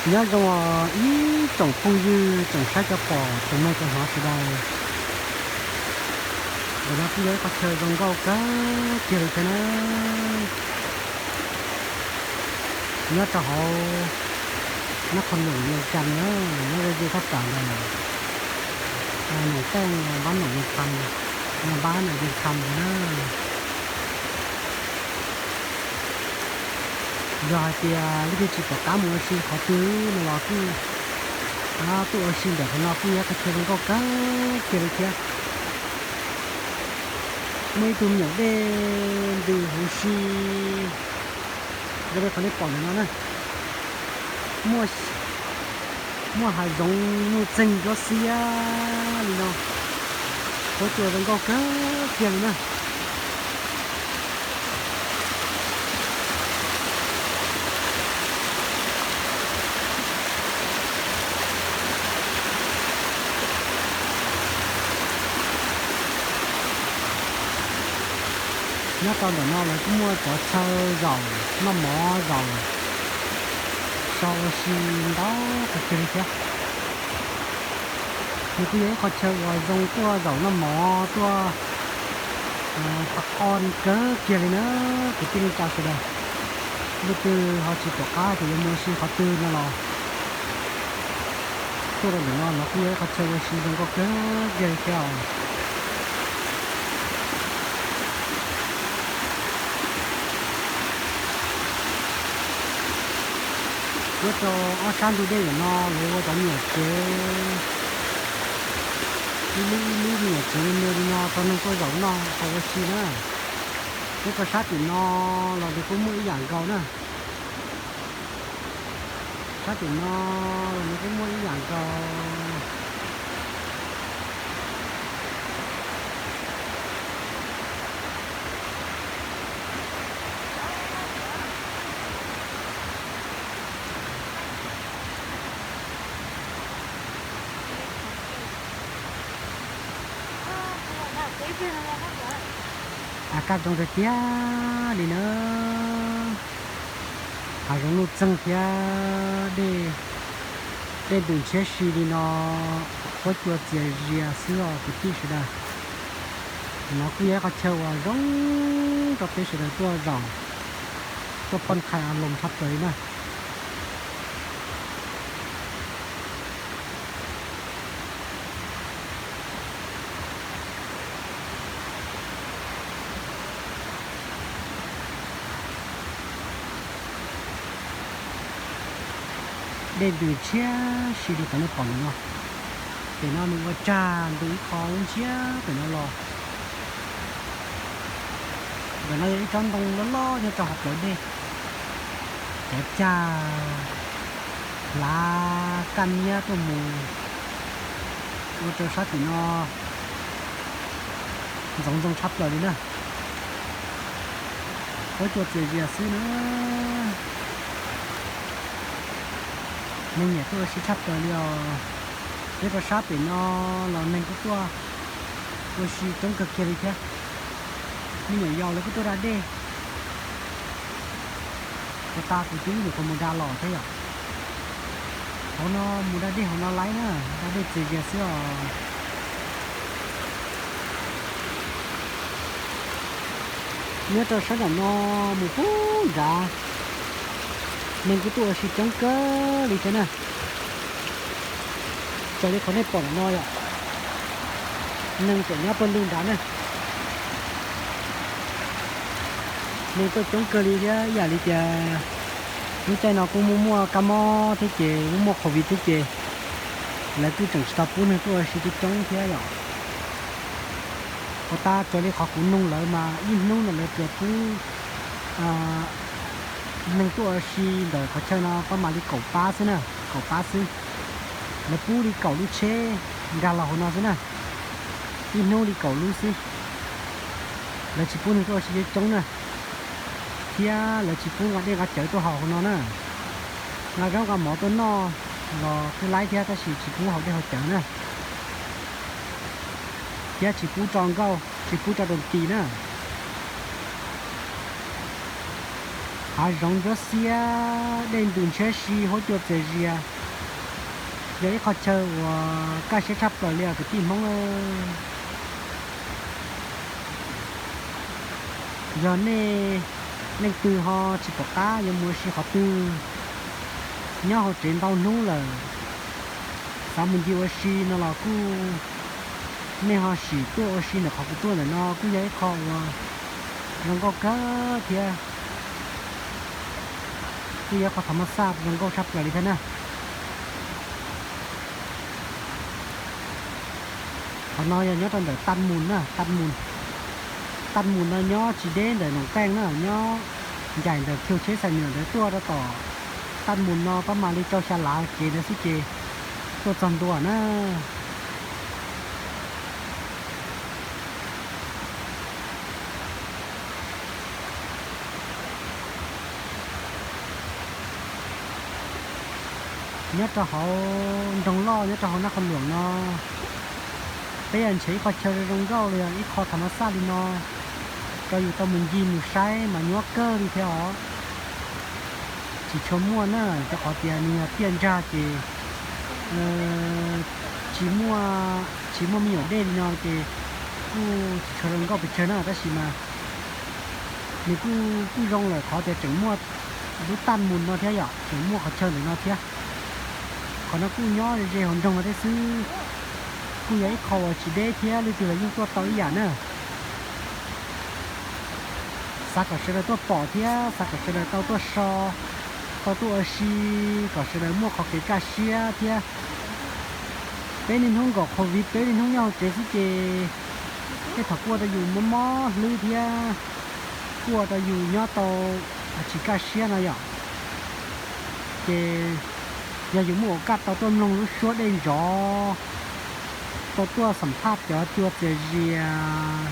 Nyob zoo os ib tsoom phooj ywg tsoom saib cov pom tsoom mloog cov hnov sawv daws. Ntawm no kuj yog ib qhov chaw zoo nkauj kawg kiag li thiab na. Nyob rau hauv nab qhoos loos Vias Cas na, nyob ze ze thaj tsam ntawm Noom Teej, npab Noom Vias Cas, npab Noom Vias Cas ntawd na. Yog hais tias leej twg tsis pom qab mus ua si qhov twg no los kuj tuaj ua si ntawm qhov no kuj yog ib qhov chaw zoo nkauj kawg kiag li thiab. Muaj ib tug me nyuam dej ntws huv si zoo li qhov nej pom ntawm no na. Muaj hav zoov nuj txeeg nruab xiab li no, huab cua zoo nkauj kawg kiag li na. Nyob rau ntawm no lawv kuj muaj cov chaw zaum noj mov zaum so ua si ntau kawg kiag li thiab. Nws kuj yog ib qhov chaw uas zoo tuaj zaum noj mov tuaj pab qhov kawg kiag li na. Kwv tij neej tsa sawv daws, leej twg ho tsis pom qab tias yuav mus ua si qhov twg no los tuaj rau ntawm no los kuj yog ib qhov chaw ua si zoo nkauj kawg kiag li thiab os. Nyob rau ob sab ntug dej ntawm no lawv ua cov me nyuam tsev, ib lub ib lub me nyuam tsev me me li no rau neeg tuaj zaum noj haus ua si na. Nyob rau sab tim no los nws kuj muaj ib yam nkaus na. Sab tim no los nws kuj muaj ib yam nkaus. Av kaj zoo tiag tiag li na. Hav zoov nuj txeeg thiab dej ntws ntshiab si li no, huab cua txias zias xwb os kwv tij sawv daws. No kuj yog ib qhov chaw uas zoo rau peb sawv daws tuaj zaum, tuaj phoj qhais a loos tshaj plaws li na. Dej ntws ntshiab si li qhov nej pom ntawm no. Pem no nws ua tsag ntws ib qho lub ntshiab pem no los. Ntawm no yog ib tsob ntoo loj loj nyob rau hauv plawv dej. Cov cag hlav kaj miab tuaj mus ua rau sab tim no ntxoov ntxoo tshaj plaws li na. Huab cua txias zias xwb na. Neeg nyiam tuaj ua si tshaj plaws li os. Nyob rau sab pem no los neeg kuj tuaj ua si coob kawg kiag li thiab. Me nyuam yaus lawv kuj tuaj da dej. Puag ta kuv twb nyuam qhuav mus da los thiab yom. Hauv no mus da dej hauv no laib na, da dej txias zias xwb os. Nyob rau sab nram no mus puag nrad, neeg kuj tuaj ua si coob kawg li thiab na. Raws li qhov nej pom ntawm no yom, neeg tseem nyob puag ntug nrad na. Neeg tuaj coob kawg li thiab, ib yam li tias lub caij no kuj muaj muaj kab mob thiab ces muaj muaj covid thiab ces lawv kuj tseem tsis tau pub neeg tuaj ua si coob coob thiab yom. Puag ta raws li qhov kuv noog lawv mas ib hnub no lawv tsuas pub neeg tuaj ua si ntawm qhov chaw no pab mam li kaum pab xwb na, kaum pab xwb. Lawv pub li kaum lub tsheb nkag los hauv no xwb na, ib hnub li kaum lub xwb. Lawv tsis pub neeg tuaj ua si coob coob na, thiab lawv tsis pub nqa dej nqa cawv tuaj haus hauv no na. Nqa zaub nqa mov tuaj noj los kuj laib thiab tab sis tsis pub haus dej haus cawv na, thiab tsis pub tso nkauj tsis pub tso rau nti na. Hav zoov ntsuab xiab, dej ntws ntshiab si, huab cua txias zias, yog ib qho chaw uas kaj siab tshaj plaws li os kwv tij Hmoob. Yog nej leej twg ho tsis pom qab yuav mus ua si qhov twg, nyob hauv tsev ntau hnub lawm, xav mus ncig ua si no los kuj, nej ho sim tuaj ua si ntawm qhov kuv tuaj ntawm no kuj yog ib qho uas zoo nkauj kawg thiab, kuj yog ib qho thav mas xaj zoo nkauj tshaj plaws li thiab na. Qhov no yog nyob rau ntawm Taj Mus na, Taj Mus. Taj Mus no nyob tsis deb ntawm Noom Qeej na, nyob ncaim ntawm Khiu Tsheb Xais Nuam ntawd tuaj rau tom Taj Mus no pab mam li rau xya lav kev ntawd xwb ces tuaj txog ntua na. Nyob rau hauv nroog loj nyob rau hauv Nab Qhoos Luam no, peb yog ntshe ib qho chaw zoo nkauj li, yog ib qho thav mas xaj li no rau yus tau mus ncig mus saib mas nyuaj kawg li thiab os. Tsis tshua muaj na, rau qhov tias nws yog tiaj ntsag ces tsis muaj, tsis muaj me nyuam dej li no ces kuj tsis tshua zoo nkauj pes tsawg na, tab sis mas nws kuj, kuj zoo lawm qhov tias tseem muaj lub Taj Mus no thiab yom, tseem muaj qhov chaw ntawm no thiab. Qhov no kuj nyob ze ze hauv nroog no thiab xwb, kuj yog ib qho uas tsis deb thiab leej twg los yeej tuaj tau ib yam na. Xav kom sawv daws tuaj pom thiab xav kom sawv daws tau tuaj so, tau tuaj ua si, kom sawv daws muaj qhov kev kaj siab thiab. Peb niaj hnub nkaum COVID, peb niaj hnub nyob hauv tsev xwb ces tej thaum kuj ua rau yus mob mob hlwb thiab kuj ua rau yus nyob tau tsis kaj siab no yom. Ces yog yus muaj ua kaj tau tuaj mloog lub suab dej ntsov, tau tuaj xam phaj cov cua txias zias,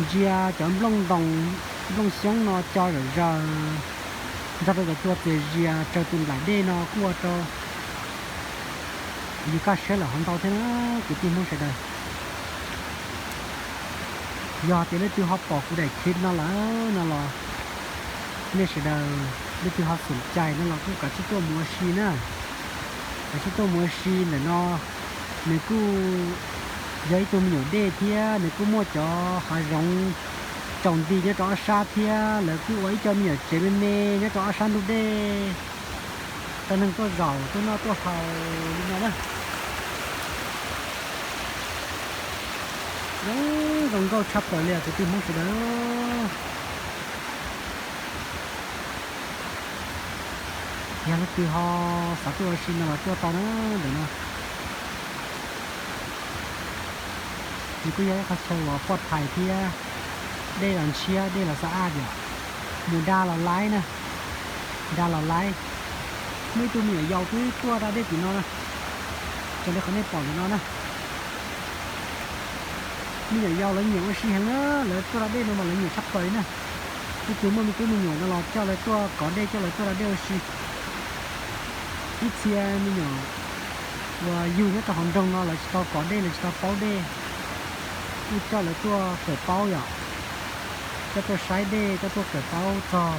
ntsia cov nplooj ntoos, nplooj xyoob no co zom zaws nrog rau cov cua txias zias tsaws tus nplaim dej no kuj ua rau yus kaj siab lawm hov ntau thiab na kwv tij Hmoob sawv daws. Yog tias leej twg ho pom kuv daim clip no lawm no los nej sawv daws, leej twg ho xom cai no los kuj kav tsij tuaj mus ua si na. Kav tsij tuaj mus ua si ntawm no, nws kuj yog ib tug me nyuam dej thiab nws kuj muaj cov hav zoov tsaus nti nyob rau ob sab thiab lawv kuj ua ib co me nyuam tsev me me nyob rau ob sab ntug dej rau neeg tuaj zaum tuaj noj tuaj haus li no na. Zoo, zoo nkauj tshaj plaws li os kwv tij Hmoob sawv daws. Yog leej twg ho xav tuaj ua si no los tuaj tau na ntawm no. Nws kuj yog ib qhov chaw uas poj thaiv thiab, dej los ntshiab dej los xa aj yom. Mus da los laib na, da los laib. Muaj ib tug me nyuam yaus twb tuaj da dej tim no na, raws li qhov nej pom ntawm no na. Me nyuam yaus lawv nyiam ua si heev na, lawv tuaj da dej no mas lawv nyiam tshaj plaws li na. Leej twg muaj me tub me nyuam no los coj lawv tuaj kov dej, coj lawv tuaj da dej ua si. Ib txhia me nyuam uas yug nyob rau hauv nroog no lawv tsis tau kov dej, lawv tsis tau paub dej, kuj coj lawv tuaj kawm paub yom, coj tuaj saib dej, coj tuaj kawm paub txog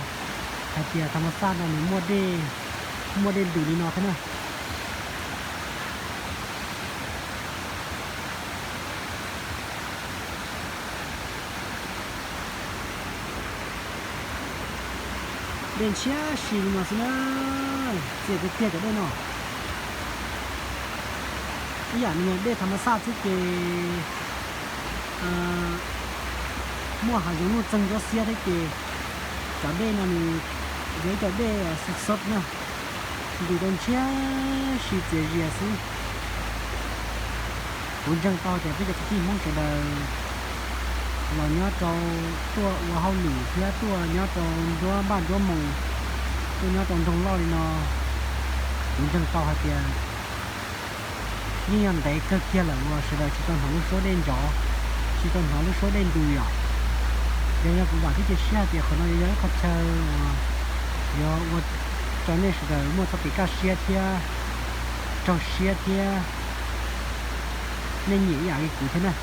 hais tias tha ma xaj no nws muaj dej, muaj dej ntws li no thiab na. Dej ntshiab si li no xwb na, txias tiag tiag cov dej no. Ib yam nws yog dej tha ma xaj xwb ces muaj hav zoov nuj txeeg ntsuab xiab thiab ces cov dej no nws yog ib co dej xub xub na, ntws rau ntshiab si txias zias xwb. Kuv ntseeg tau tias peb cov kwv tij Hmoob sawv daws los nyob rau tuaj ua hauj lwm thiab tuaj nyob rau nruab npaj nruab moos, tuaj nyob rau nroog loj li no, kuv ntseeg tau hais tias yeej yog ntev kawg kiag lawm uas sawv daws tsis tau hnov lub suab dej ntsov, tsis tau hnov lub suab dej ntws yom. Ces yog kuv vam thiab cia siab hais tias qhov no yuav yog ib qho chaw uas yuav ua rau nej sawv daws muaj txoj kev kaj siab thiab raug siab thiab nej nyiam ib yam li kuv thiab na.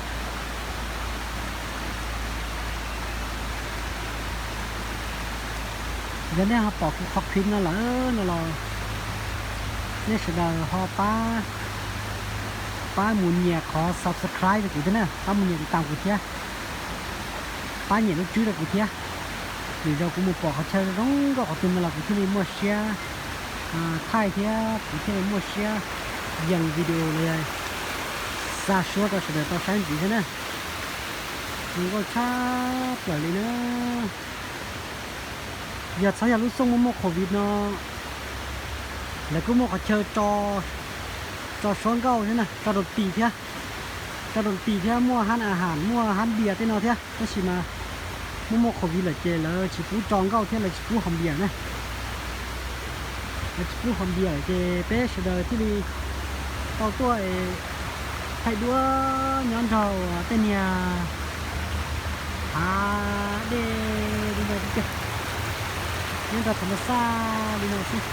Yog nej ho pom kuv qhov clip no lawm no los nej sawv daws ho pab, pab mus nyiam qhov subscribe rau kuv thiab na, pab mus nyiam tiv tas kuv thiab, pab nyiam lub tswb rau kuv thiab. Lwm zaus kuv mus pom qhov chaw zoo nkauj qhov twg no los kuv thiaj li muaj siab thaij thiab kuv thiaj li muaj siab yees video los yog xa suab rau sawv daws tau saib ntxiv thiab na. Zoo nkauj tshaj plaws li na. Yog txhob yog lub xyoo muaj muaj covid no, lawv kuj muaj qhov chaw tso suab nkauj thiab na, tso rau tis thiab, tso rau tis thiab muaj hab a has muaj hab npias tej no thiab, tab sis mas muaj muaj covid lawm ces lawv tsis pub tso nkauj thiab lawv tsis pub haus npias na. Lawv tsis pub haus npias lawm ces peb sawv daws thiaj li tau tuaj thaij duab nyob nrog tej niag hav dej li no xwb, nyob nrog tham mas xaj li no xwb.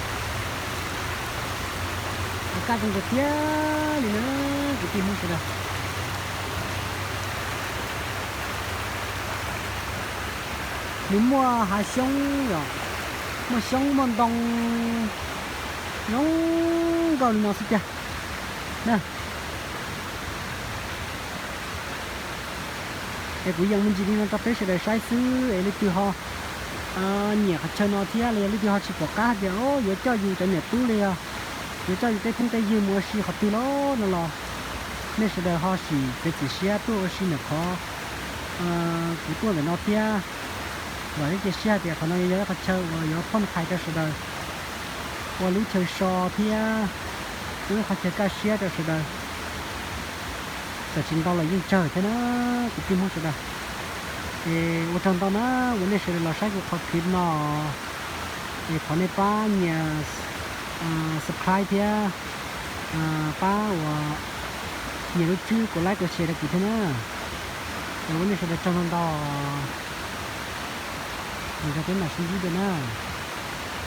Ua kaj zoo nkauj tiag li na kwv tij Hmoob sawv daws. Nws muaj hav xyoob os, muaj xyoob muaj ntoo zoo nkauj li no xwb tiag na. Es kuv yees me ntsis li no rau peb sawv daws saib xwb es leej twg ho nyiam qhov chaw no thiab los yog leej twg ho tsis pom qab hais tias yuav coj yus cov niam tub los yog yuav coj yus tej phooj tej ywg mus ua si qhov twg los no los nej sawv daws ho sim kev txim siab tuaj ua si ntawm qhov kuv tuaj ntawm no thiab. Vam thiab cia siab hais tias qhov no yog ib qhov chaw uas yuav phoj nthav rau sawv daws ua lub chaw so thiab ua ib qhov chaw kaj siab rau sawv daws. Txawm tsis ntau los yeej tsawg thiab na kwv tij Hmoob sawv daws. Es ua tsaug ntau na uas nej sawv daws los saib kuv qhov clip no. Es thov nej pab nyiam subscribe thiab pab uas nyiam lub tswb kom like kom share rau kuv thiab na. Es ua nej sawv daws tsaug ntau ntau. Lwm zaus peb mam sib ntsib dua na.